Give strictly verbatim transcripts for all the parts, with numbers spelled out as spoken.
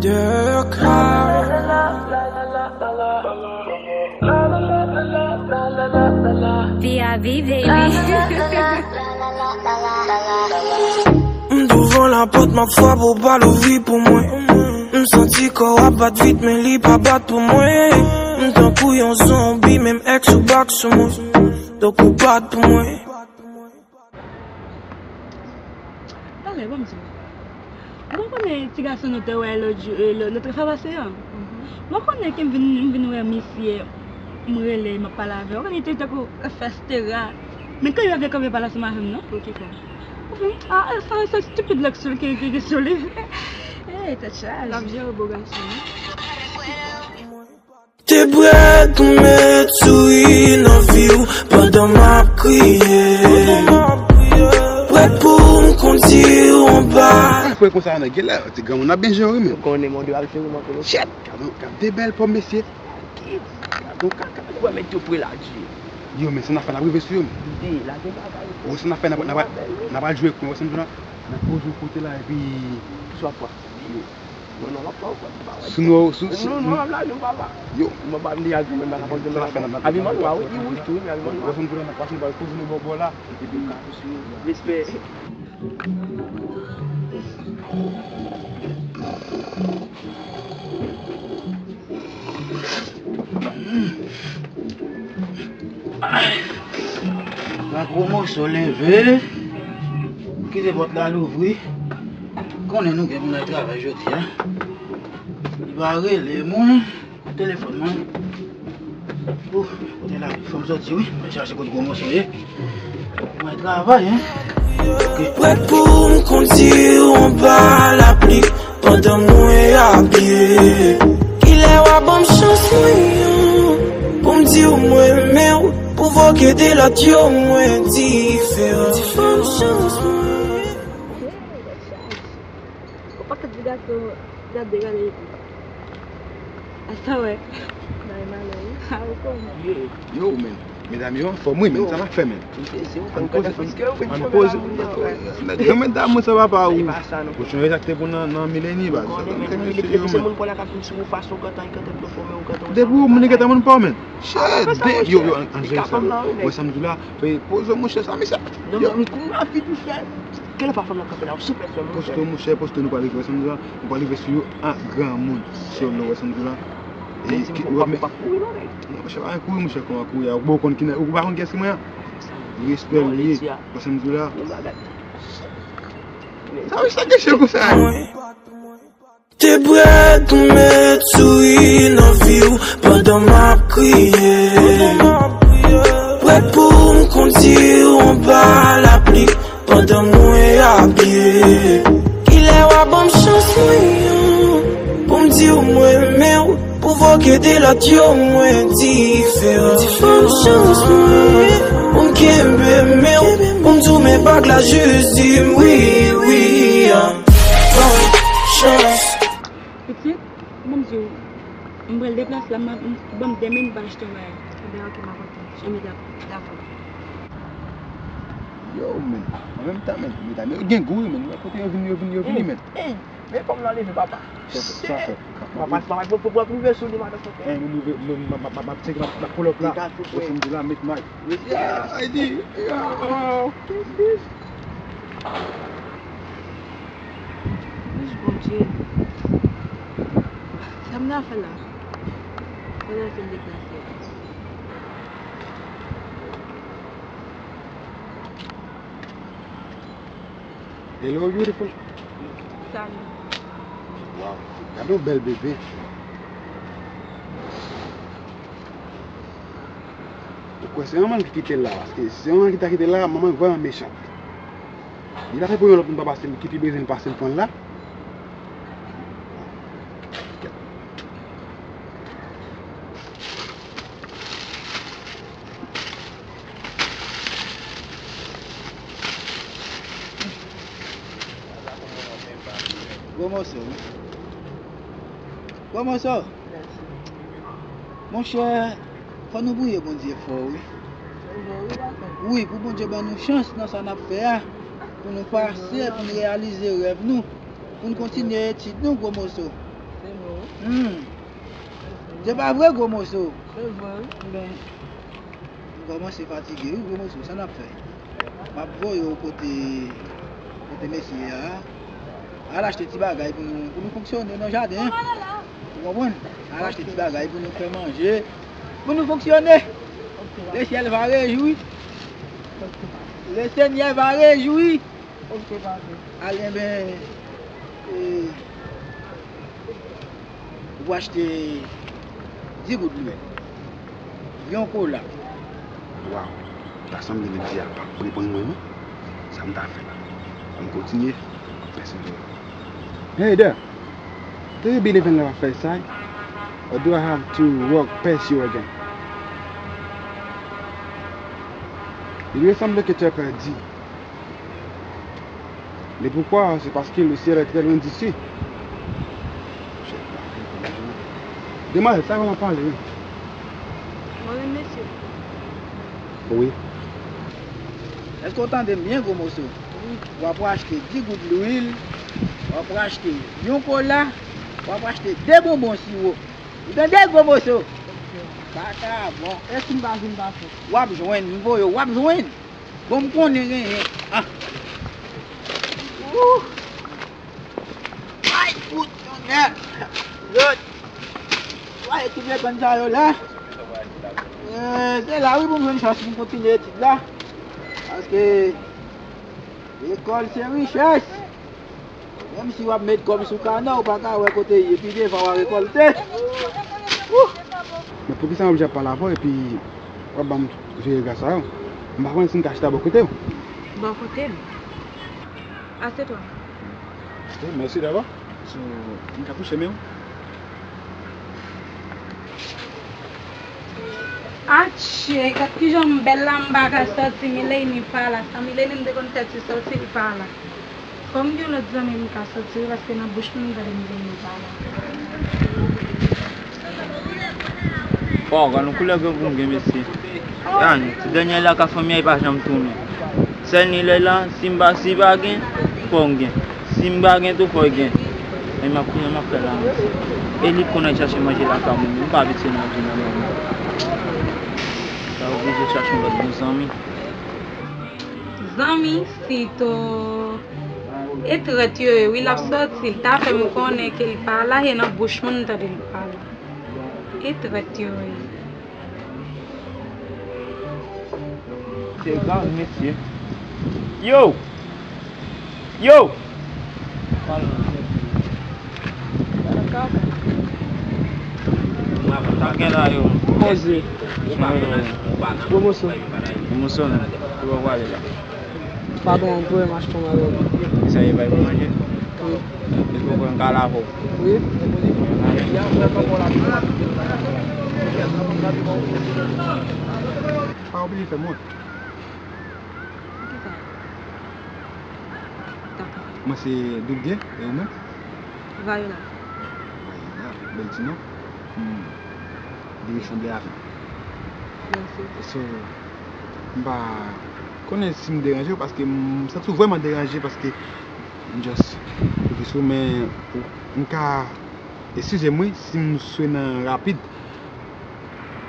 De ka. P I V, baby. M douvan lapòt, m ap frape, ou pa louvri pou mwen. M santi kò w ap bat vit, men li pa bat pou mwen. M tankou yon zonbi, menm èks ou bak sou mwen. Donk ou bat pou mwen. Talè, ban m di w. Mwen konnen ti gason nou te wè lòt jou, e, lò-, lòt fwa pase an. Mwen konnen ke m vin, m vin wè misye, m rele, m ap pale avè l. Ou konnen li te tankou fè stera. Men kanpe, pa vle kanpe pale ansanm avè m, non. Poukisa? Ou konnen, a, a, sa, sa stupid lòk sou ki, ki, ki sou li. Ey, tèt chaje. L ap jere bo gason, non. Te prèt pou met souri nan vi w pandan m ap kriye. Prèt pou m kondi w anba. Frè konsa nan genlè, ti granmoun ap byen jere wi menm. Ou konnen mwen dwe al jere mwen konnen. Shit! Gad yon, gad de bèl pòm mesye. Gad yon kaka. Ou wè met yo pre la di. Yo, men se n ap fè n ap rive sou yo. Di la gen bagay. Ou se n ap fè n ap, n ap, n ap al jwe kwen, ou wè sa m di w la? N ap poze yon kote la epi. Sou ap pran. Non, non, m ap pran ou kòd, m pa wè. Sou nou, sou, sou. Non, non, m ap lage ou papa. Yo. Mwen pa vle al goumen, m pa ka pran goumen. Abiman nwa, wi, li wouj tou, wi, men abiman nwa. Pase m pou la, pase m pou la, poze nou bò, bò la. Epi m ka sou respè. La gwo moso leve, kite pòt la louvri. Konnen nou gen pou n al travay jodi a. Li pa rele mwen, telefòn mwen. Ouf, kote la, fò m soti wi, mwen chache kote gwo moso ye. Mwen travay, hein. Prèt pou m kondi w anba lapli pandan mwen ap pye. Kilè w a ban m chans mwen an, pou m di w mwen renmen w, pou voke de lòt yo mwen diferan. Ban m chans mwen. Ou pa ka di gason gade gade epi. Asa wè. Bay malè wi. A ou konnen. Yo, men. Medam yo anfòm wi, men sa n ap fè, men. Ann poze, ann poze. Nèg yo, medam mwen sa papa ou. Pochon yo sa k te pou nan, nan mileni baz. Depi ou moun pa w, men. Shit, yo, yo, ann jere sa. Wè sa m di w la, poze monchè sa, mesye. Yo. Kèlè pa fanm nan kanpe la, ou sou pèt fanm nan. Poste monchè, poste nou pa rive, wè sa m di w la. Nou pa rive sou yo, a granmoun. Solo, wè sa m di w la. E ki ou ap met. Non, monchè, pa kouri, monchè, kòman kouri a? Ou pa konn ki nan, ou pa konn kiyès ki mwen an? Respè ou ye. Wè sa m di w la. Sa, wi, sa gen chen konsa. Te prèt pou met souri nan vi w pandan m ap kriye. Prèt pou m kondi w anba lapli pandan mwen ap pye. Kilè w a ban m chans mwen an, pou m di w mwen renmen w, pou voke de lòt yo mwen diferan. Ban m chans mwen, pou m kenbe men w, pou m di w men bag la jis di m wi, wi, a. Ban m chans. Pitit, ban m di w, m pral deplase la, m, m, ban m de minit, m va achte yon bagay. Ebyen, ok, m ap atann. Ebyen, dakò. Dakò. Yo, men, an menm tan, men, medam yo gen gou, wi, men, wè kote yo vini, yo vini, yo vini, men. Ey, men fanm nan leve, papa. Sa fè, sa fè. Papa, papa, pou, pou, pou rive sou li, madan fè. Ey, nou rive, m, m, m, m, m ap tcheke, m ap, m ap pull up la. Wè sa m di la, met may. Yeah, I did. Yeah. Jis Bondye. Sa m nan fè la? Sa m nan fè deplase a? Hello, beautiful. Salut. Wow, gade yon bèl bebe. Ou kwè se manman ki kite l la, paske si se manman ki ta kite l la, manman vrèman mechan. Li pa fè pou yon lòt moun pa pase l, ki pi bezwen l pase l pran l la. Gwo moso, wi. Gwo moso. Monchè, fò nou priye Bondye fò, wi. Wi, pou Bondye ban nou chans nan sa n ap fè a, pou nou pase, pou nou reyalize rèv nou, pou nou kontinye etid nou, gwo moso. Hmm. Se pa vre, gwo moso? Se vre, wi. Ben, m kòmanse fatige, wi, gwo moso. Sa n ap fè? M ap voye w kote, kote mesye a. Al achte ti bagay pou nou, pou nou fonksyone nan jaden. Ou konprann? Al achte ti bagay pou nou fè manje. Pou nou fonksyone. Le syèl va rejwi. Le Senyè va rejwi. Ok, papa. Al, enben, e, ou achte dis goud lwil. Yon kola. Waw, ta sanble Lydia p ap reponn mwen, non. Sa m ta fè la? An n kontinye, m ap pèse l. Hey there, do you believe in love at first sight? Or do I have to walk past you again? Il ressemble que tu as perdu. Le pourquoi, c'est parce que le ciel est très loin d'ici. Demwazèl, sa vrèman pale, wi. Mwen renmen mesye. Wi. Èske w tande m byen, gwo moso? Wi. W ap achte dis goud lwil, w ap achte yon kola, w ap achte de bonbon siwo. Ou tande, gwo moso? Sa ka bon. Èske m pa jwenn pa fè? W ap jwenn, m voye w, w ap jwenn. Bon, m konnen genyen. Ah. Ouh. Ay, fout, tonnè. Lòt. Wa, etid lepann sa yo la. Eh, se la, wi, pou m jwenn chans pou m kontinye etid la. Paske lekòl se richès. Menm si w ap met kòb sou kana, ou pa ka wè kote l ye. Pi devan, w a rekòlte. Ouh. Men poukisa m oblije ap pale avè w epi w ap ban m vye rega sa yo? M pa konnen si m ka chita bò kote w. Bò kote m? Asetwa. Ok, mèsi dabò. So, m ka touche men w? Atchè, gad kijan m bèl la, m pa ka sòti, Milady pa la. San Milady, m te konn fè ti sòti, li pa la. Fò m gen lòt zanmi m ka sòti wi, paske nan bouch mwen m tande m gen yon pala. Ò, gad yon koulè grangou m gen, mesye. Gad, ti dènye la ka fanmi a, li pa janm tounen. Sèl ni lè la, si m pa, si pa gen, fò m gen. Si m pa gen tou, fò l gen. E m ap, kounye a m ap fè la, mesye. E li konn al chache manje lakay moun. M pa abitye manje nan men moun. Sa oblije chache yon lòt bon zanmi. Zanmi, sito. E trèt yo ye, wi, l ap sòti. L ta fè m konnen ke l pa la, e nan bouch mwen m tande l pa la. E trèt yo ye. Se gang, mesye. Yo! Yo! Sa gen la, yo? Poze. Gwo moso. Gwo moso, men. Ki bò w prale la? Patwon, m pwemye m achte yon bagay. Sa ye bay pou manje? Wi. Depi w pran kal avè w. Wi. Pa oblije fè m wont. Poukisa? Dakò. Mwen se Doudie, e ou menm? Viola. Viola, bèl ti non. Hmm. Li resanble avè m. Mèsi. So, m pa konnen si m deranje w, paske m santi w vrèman deranje, paske m just rive sou, men ou, m ka, eskize m wi, si m swenan rapid.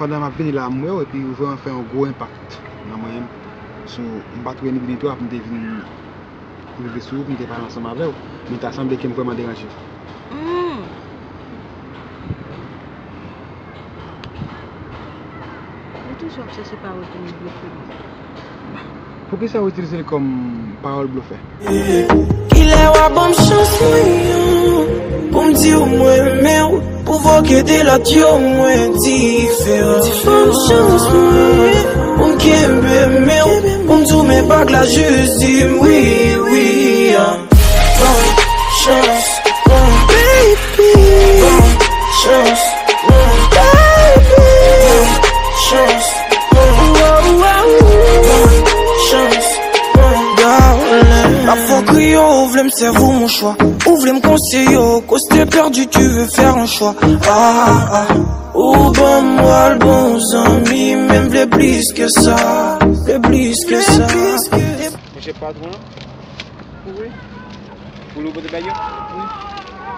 Pandan m ap vini la, m wè w, epi ou vrèman fè yon gwo enpak nan mwen menm. So, m pa t wè ni di ni twa pou m te vin rive sou ou pou m te pale ansanm avè w, men ta sanble ke m vrèman deranje. Hmm. Ou toujou ap chèche pawòl pou m blofe m. Poukisa w itilize l kòm pawòl blofè? Kilè w a ban m chans mwen pou m di w mwen renmen w? Pou voke de lòt yo mwen diferan. Ban m chans mwen pou m kenbe men w, pou m di w men bag la jis di m wi, wi, ah. Ban m chans mwen, baby. Ban m chans mwen, baby. Ban m chans mwen, wow, wow. Ban m chans mwen, darling. N ap fè kriye w, ou vle m sèvi w mouchwa. Ou vle m konseye w, koste pèdi, tu veux faire un choix. Ah, ah. Ou ban m wòl bon zanmi, men m vle plis ke sa, vle plis ke sa. Mesye patwon an? Wi. Pou li pote bèl yo? Wi.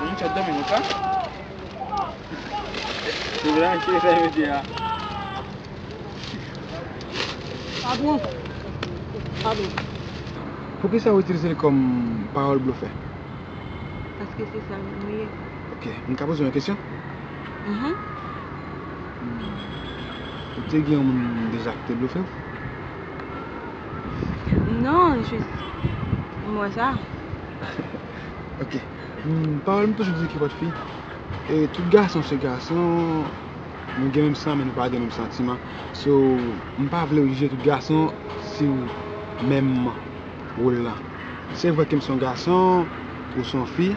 Yon chat dòmi nou ka? Ou branche sa yo di a. Patwon. Patwon. Poukisa w itilize l kòm pawòl blofè? Paske se sa l ye. Ok, m ka poze w yon kesyon? Mhm. Hmm. Ou te gen yon moun deja ki te blofe w? Non, jis m wè sa. Ok. Hmm, pawòl m toujou di ki pot fi. E tout gason se gason, nou gen menm san, men nou pa gen menm santiman. So, m pa vle w jije tout gason sou menm wòl la. Se vre ke m se yon gason, ou se yon fi,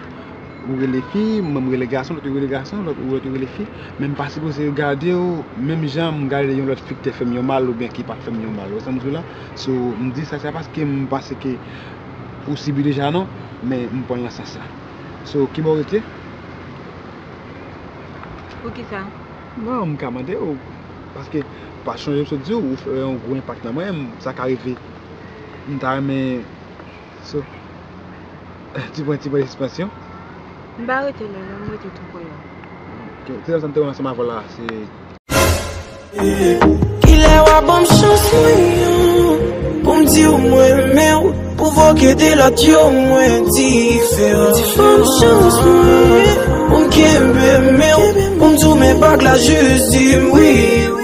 ou rele fi, mwen m rele gason, lòt ou rele gason, lòt ou, lòt ou rele fi, men m pa sipoze gade w menm jan m gade yon lòt fi ki te fè m yon mal oubyen ki pa t fè m yon mal. Ou wè sa m di w la? So, m di sa, se pa paske m panse ke ou sibi deja non, men m pran l nan sans sa. So, ki bò w rete? Poukisa? Non, m ka mande w, paske pa chonje m sot di w, ou fè yon gwo enpak nan mwen, m, sa ka rive. M ta renmen, so, ti pwen, ti pwen sispansyon. M pa rete lè, lè m rete tou prè. Ok, se sa m te wè ansanm avè w la, se Kilè w a ban m chans mwen pou m di w mwen renmen w, pou voke de lòt yo mwen diferan. Ban m chans mwen pou m kenbe men w, pou m di w men bag la jis di m wi.